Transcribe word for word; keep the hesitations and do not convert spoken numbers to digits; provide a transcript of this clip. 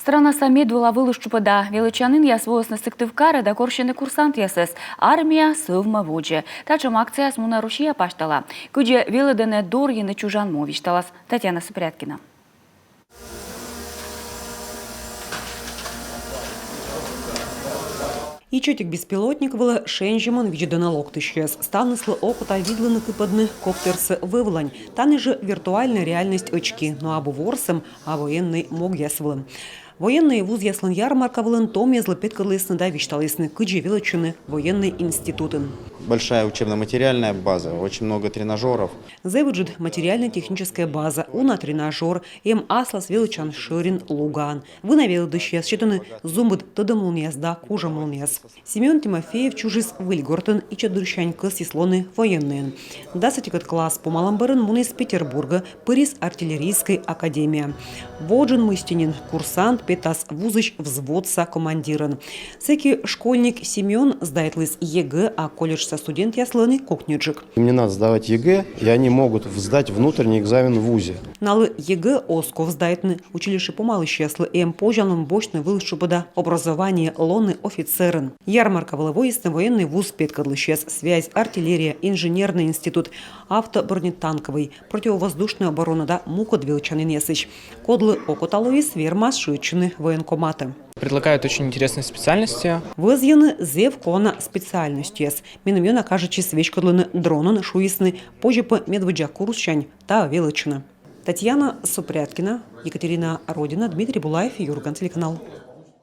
Странаса медвыла вылыс тшупӧда велӧдчанінъяс воисны Сыктывкарӧ да корсисны курсантъясӧс «Армия сӧвмӧ водзӧ». Татшӧм акцияыс мунӧ Россия пасьтала. Кыдзи велӧдӧны дорйыны чужан му, висьталас Татьяна Супряткина. Ичӧтик беспилотник вылӧ шензьӧмӧн видзӧдӧны локтысьяс. Ставныслы окота видлыны кыпӧдны коптерсӧ вӧвлань. Тані жӧ виртуальнӧй реальность очки, но абу ворсӧм, а военнӧй могъяс вылӧ. Военнӧй вузъяслӧн ярмарка вылын том йӧзлы петкӧдлісны да висьталісны, кыдзи велӧдчыны военнӧй институтын. Большая учебно-материальная база, очень много тренажеров. Зэв ыджыд материально-техническая база, уна тренажер, эм аслас велӧдчан шӧрин, лугаӧн. Вына велӧдысьяс сетӧны зумыд тӧдӧмлунъяс да кужӧмлунъяс. Семён Тимофеев чужис Выльгортын, ичӧтдырсянь кӧсйис лоны военнӧйӧн. Дас ӧтикӧд класс помалӧм бӧрын муніс Петербургӧ, пырис артиллерийскӧй академияӧ. Во джын мысти нин курсант петас вузысь взводса командирӧн. Сэки школьник Семён сдайтліс ЕГЭ, а колледжса студентъяслы ӧні кокньыджык. Им не надо сдавать ЕГЭ, и они могут сдать внутренний экзамен в вузе. Налы ЕГЭ оз ков сдайтны. Училище помалысьяслы эм позянлун босьтны вылыс тшупӧда образование, лоны офицерӧн. Ярмарка вылӧ воисны военнӧй вуз петкӧдлысьяс, связь, артиллерия, инженернӧй институт, автобронетанковӧй, противовоздушнӧй оборона да мукӧд велӧдчанінъясысь. Кодлы окота лоис, вермас шыӧдчыны военкоматӧ. Предлагают очень интересные специальности. Вӧзйӧны зэв колана специальностьяс. Меным ёна кажитчис веськӧдлыны дронӧн, шуисны, позьӧ пӧ медводдза курссянь таӧ велӧдчыны. Татьяна Супряткина, Екатерина Родина, Дмитрий Булаев, «Юрган» телеканал.